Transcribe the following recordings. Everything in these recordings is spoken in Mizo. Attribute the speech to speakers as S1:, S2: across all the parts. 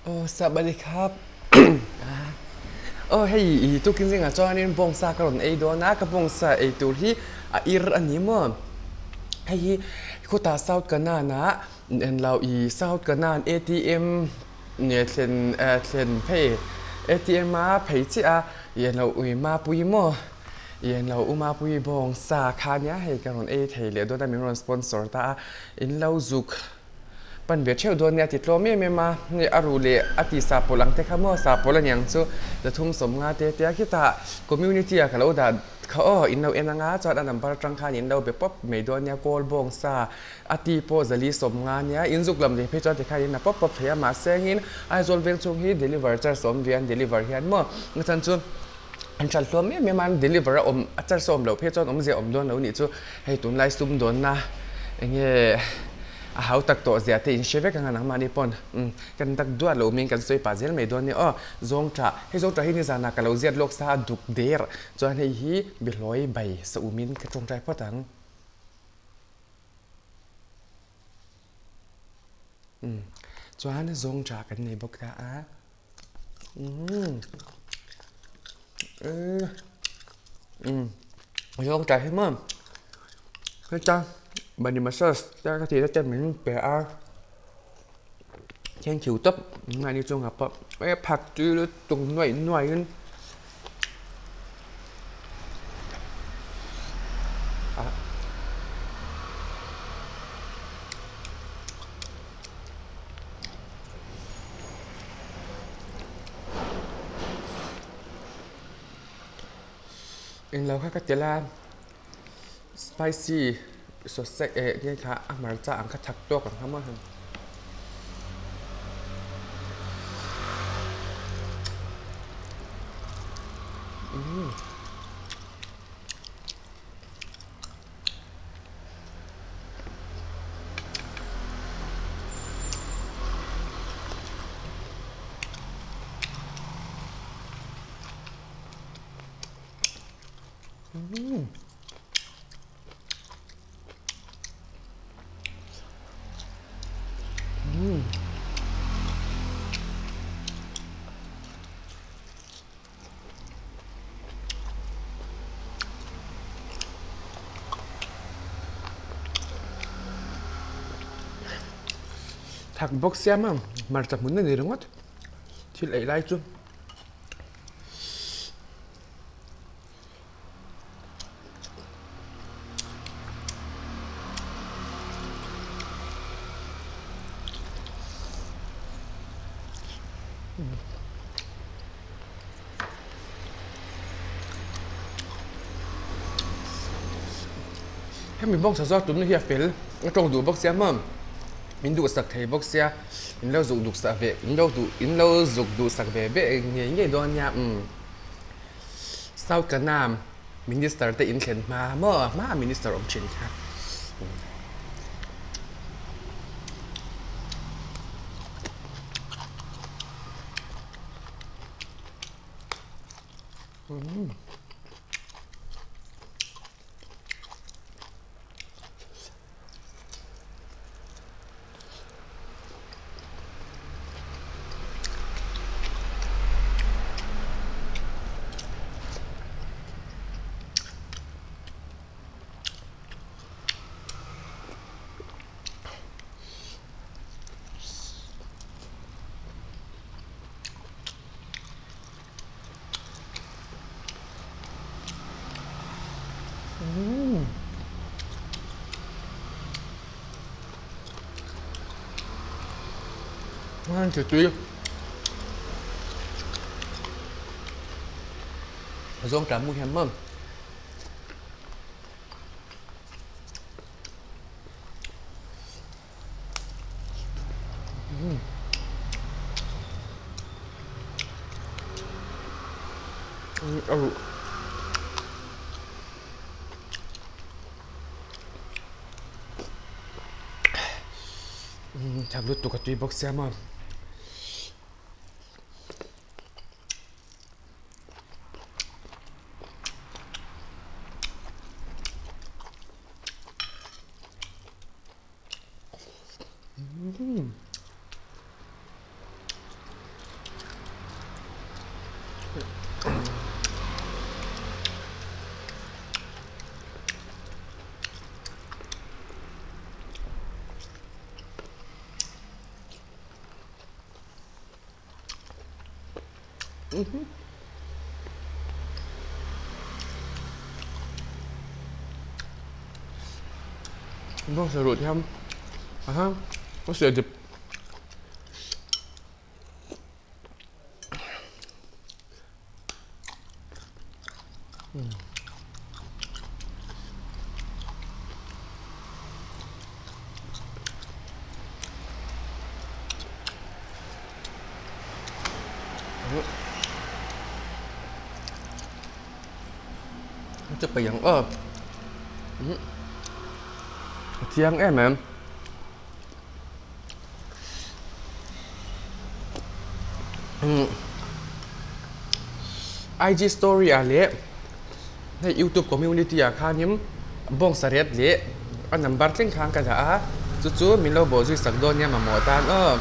S1: Aw Sabali kha aw hei i tukin zingah chuanin bawngsa ka rawn ei dawn a, ka bawngsa ei tur hi a ir a ni maw? Hei hi khutah South Kanan ah englo i South Kanan atm nge thlen thlen phei atm a phei chiah a i englo ui mapui maw i englo u mapui bawngsa kha nia hei ka rawn ei thei leh dawn a min rawn sponsor ta a in lo zuk. Pan ve theuh dawn nia ti tlawm em em a, hei a ruh leh a ti sahpawlh ang te kha maw sahpawlh a niang chu 350 te tia khitah community ah ka lo dah kha aw in lo en anga chuan a number atang khan in lo be pawp mai dawn nia kawl bawng sa a ti pawh 450 nia in zuk lam leh phei chuan tikhan in la pawp pawp thei a mahse engin Aizawl veng chhung hi deliver charge a awm ve an deliver hian maw a chhan chu an hralh hluam em em a an deliver a awm a charge a awm loh phei chuan awmzia awm dawn lo nih chu hei tunlai sumdawnna enge a hau tak tawh zia te in hre vek anga nangmahni pawn umm kan dak duat lo min kan sawi pah zel mai dawn nia aw zawngṭah hei zawngṭah hi nizanah ka lo ziat lawk sa a duk der chuan hei hi bihlawi bai sa umin ka tawngtai phawt ang umm chuan zawngṭah kan nei bawk ta a umm umm zawngṭah hi maw heta bunny massage te ka tih na te min pe a thank you tawp mahni chungah pawh e phak tui lutuk nuaih nuaih in Englo kha ka tel a spicy sausage eh nge kha a hmarcha ang kha thak tawk ang kha maw heng. Thak bawk siam a hmarcha hmun a ni ringawt thil ei lai chu. Hemi bawngsa zawk tumna hi a fel a tawng duh bawk sia maw min duhsak thei bawk sia in lo zuk duhsak ve in lo duh in lo zuk duhsak ve ve ngei ngei dawn nia umm South Kanam Minister te in thlen hma maw hma Minister awm thin kha. Tui zawng tah mu hian maw. A ruh. Thak lutuk a tui bawk sia maw. Bawngsa ruh te hian aha a seh dip. Chu peih ang aw a chiang em em. IG story ah leh hei youtube community ah khanin bawngsa ret leh a number thleng khan ka dah a chu chu min lo bawh zui sak dawn nia mamawh tan aw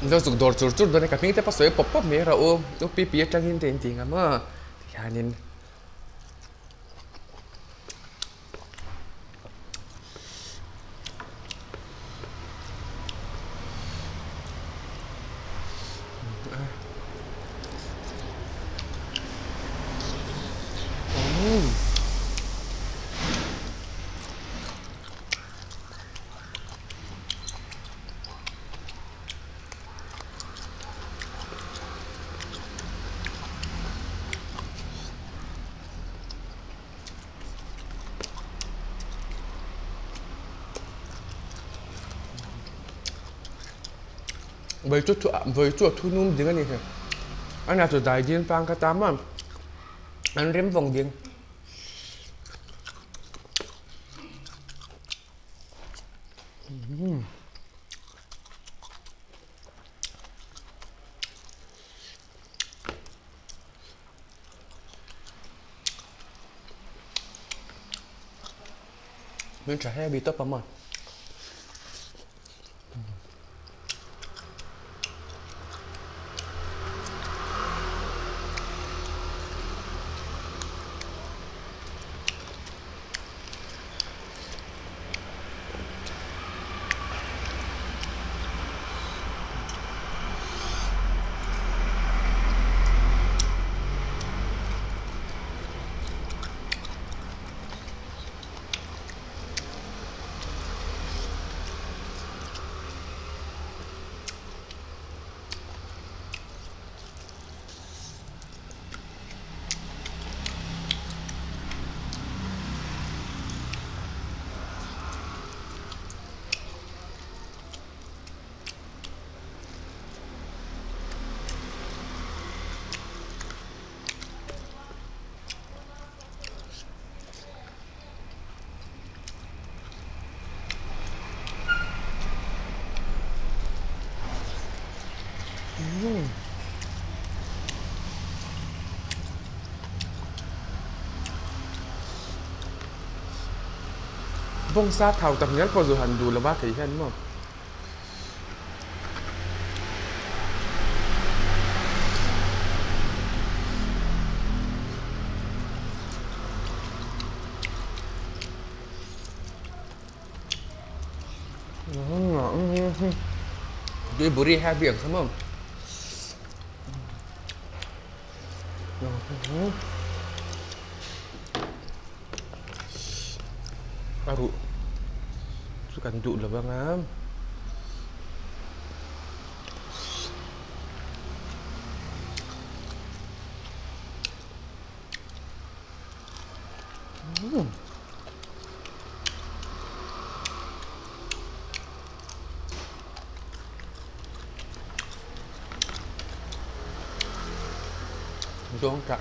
S1: min lo zuk dawr chur chur dawn a ka hming te pawh sawi pawp pawp mai rawh u u pi pi atangin te in ti ngam aw tihianin. Vawi chu vawi chu a thu num ding a ni hei a na chu dai ding tang ka tam a an rem vawng ding. Hmel tha heavy tawp a maw. Bawngsa thau tak ngial pawh zu han duh lova thei hian maw. Tui buri heavy ang kha maw. A ruh chu kan duh lo vang a. Zawng tah.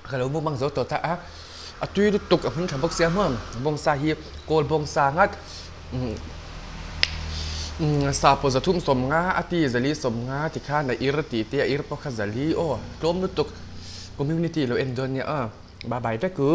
S1: Ka lo mukbang zo tawh ta a, a tui lutuk a hmun tha bawk sia maw bawngsa hi kawl bawngsa ngat sa pawh zathum sawmnga a ti zali sawmnga tikhan a ir tih te a ir pawh kha zali aw tlawm lutuk community lo en dawn nia aw bye bye vek u.